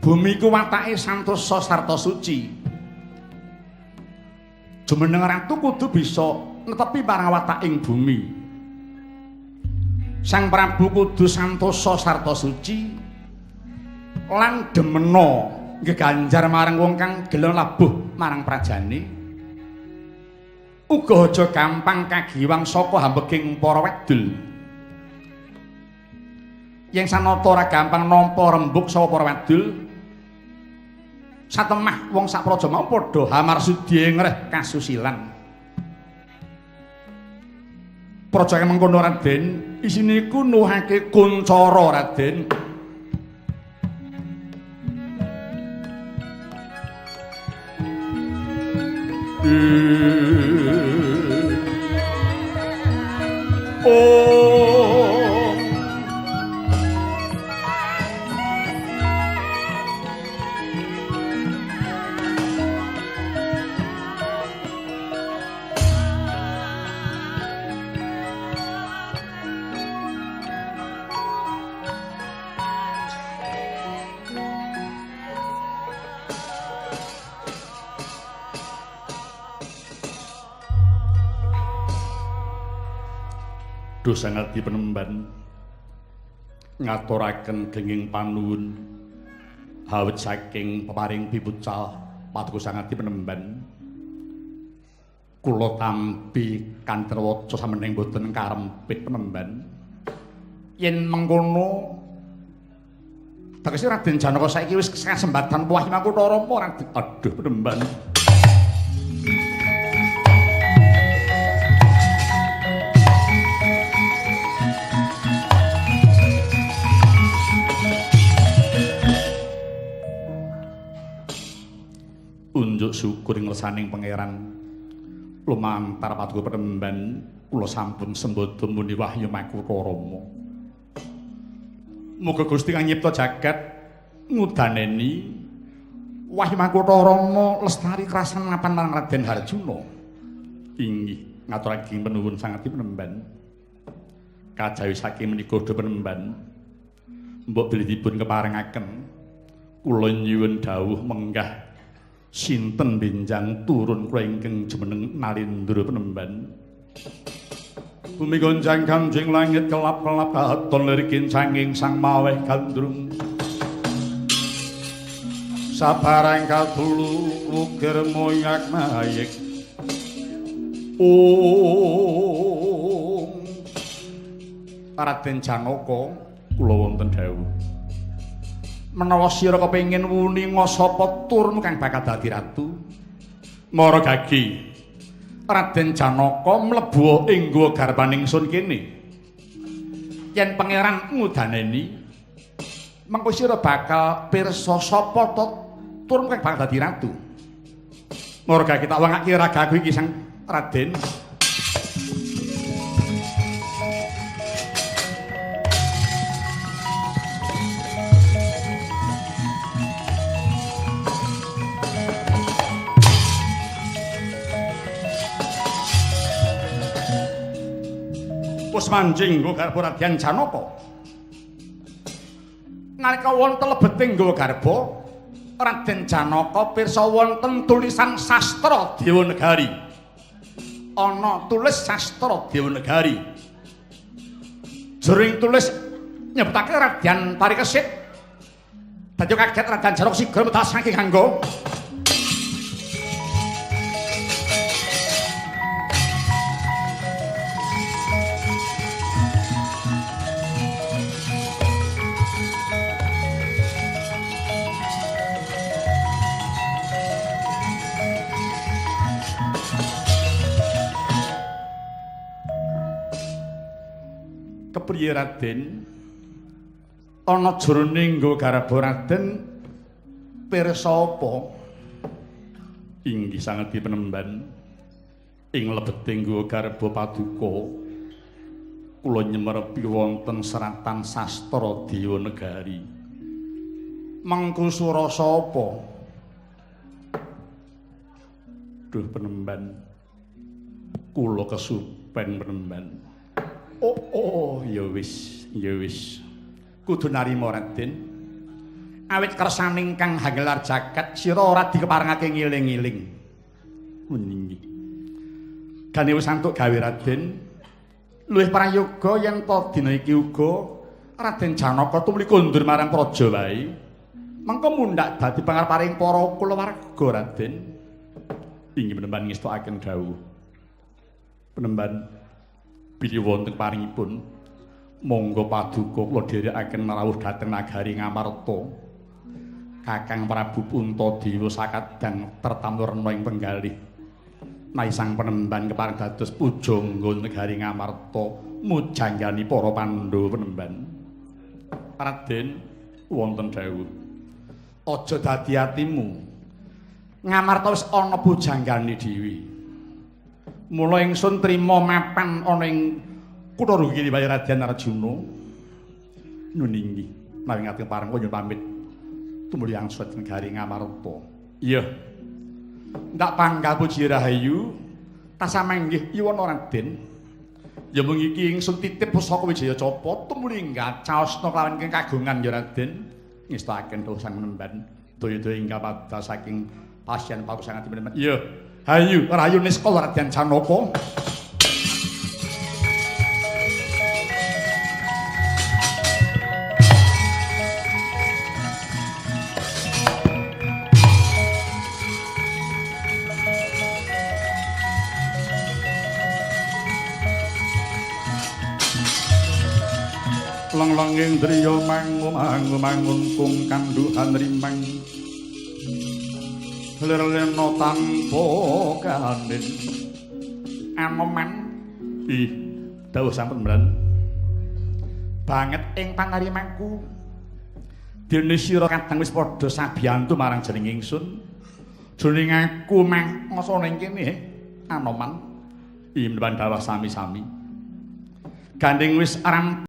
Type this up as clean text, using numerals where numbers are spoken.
Bumi ku watake santosa sarta suci. Jumeneng ratu kudu bisa netepi marang wataking bumi. Sang Prabu kudu santosa sarta suci lan demena geganjar marang wong kang gelem labuh marang prajane. Uga aja gampang kagiwang saka hambeking para wedul. Yen sanata ora gampang nampa rembug saka para wedul, satemah wong sak praja mau padha hamarsudi ngreh kasusilan. Praja kang mengkono Raden, isine iku nuhake kuncara Raden. Oh. Duh sangat dipenemban ngaturaken genging panuwun hawet saking peparing pipucal paduka sangat dipenemban. Kula tampi kanthi waca sameneng boten karempit penemban. Yen mengkono tegese Raden Janaka saiki wis kasembatan Wahyu Makutha Rama Raden. Aduh penemban. Unjuk syukur ing lesaning pangeran lumantar paduka penemban kula sampun sembodo muni Wahyu Makutha Rama. Muga Gusti kang nyipta jagat ngudaneni Wahyu Makutha Rama lestari krasan mapan marang Raden Harjuna. Inggih ngaturaken penuwun sanget penemban. Kajawi saking menika penemban mbok bilih dipun keparengaken kula nyuwun dawuh menggah sinten benjang turun kula ingkang jumeneng Nalindra penemban. Bumi gonjang kanjing langit kelap-kelap katon lirik kincanging sang maweh gandrung. Sabarang katulu ukir moyak mayik. Om Raden Janaka kula wonten dawuh. Menawa sira kepengin wuninga sapa turun kang bakal dadi ratu, mara gagi Raden Janaka mlebu ing guwa garbaning sun kene. Yen pangeran ngudaneni, mengko sira bakal pirsa sapa to turun kang bakal dadi ratu. Mara gagi tak wangake ragaku iki Sang Raden. Wis manjing nggo garba Raden Janaka. Nalika wonten lebeting nggo garba, Raden Janaka pirsa wonten tulisan sastra Dewanegari. Ana tulis sastra Dewanegari. Jroning tulis nyebutake Raden Parikesit. Dadi kaget Raden Janaka sigra medal saking angga. Kepriye Raden? Ana jroning nggo garba Raden pirsa apa? Inggih sanget dipenemban. Ing lebeting nggo garba paduka kula nyemerepi wonten seratan sastra Dewanegari. Mengku surasa apa? Duh penemban. Kula kesupen penemban. Oh, oh, ya wis, ya wis. Kudu narima Raden. Awit kersaning kang hagelar jagat sira ora dikeparengake ngiling-ngiling. Kuningi. Gane wis antuk gawe Raden. Luwih prayoga yen to dina iki uga Raden Janaka tumuli kondur marang praja wae. Mengko mundhak dadi pangareparing para kulawarga Raden. Inggih penemban ngestokaken dawuh. Penemban bilih wonten paringipun monggo paduka kula dherekaken rawuh dhateng nagari Ngamarta. Kakang Prabu Puntadewa sakadang tertamurna ing penggalih. Nawi sang penemban kepareng dados pujangga negari Ngamarta mujanggani para Pandhawa penemban. Raden wonten dawuh. Aja dadi atimu. Ngamarta wis ana pujanggane dhewe. Mula ingsun trima mapan ana ing kutha Rugini wae Raden Arjuna. Nun inggih, nawi ngati pareng kula nyuwun pamit. Tumuli angsut negari Ngamarta. Iya. Ndak panggal puji rahayu tasah manggih yuwana Raden. Ya mung iki ingsun titip pusaka Wijaya Capa tumuli nggacaosna kelawan ingkang kagungan ya Raden. Ngestakaken dawuh sang penemban daya-daya ingkang padha saking pasien parusangan penemban. Iya. Hayu rahayu niskala Raden Janaka. Lang-langing driya mangu mangu mangun kung kanduhan rimang lir-lena tanpa kanin Anoman. Ih, dawuh sampun mren banget ing panarimanku dene sira kadang wis padha sabiyantu marang jeneng ingsun. Jroning aku mangsa ning kene Anoman. Ih, menawan dawuh sami-sami gandeng wis rampung.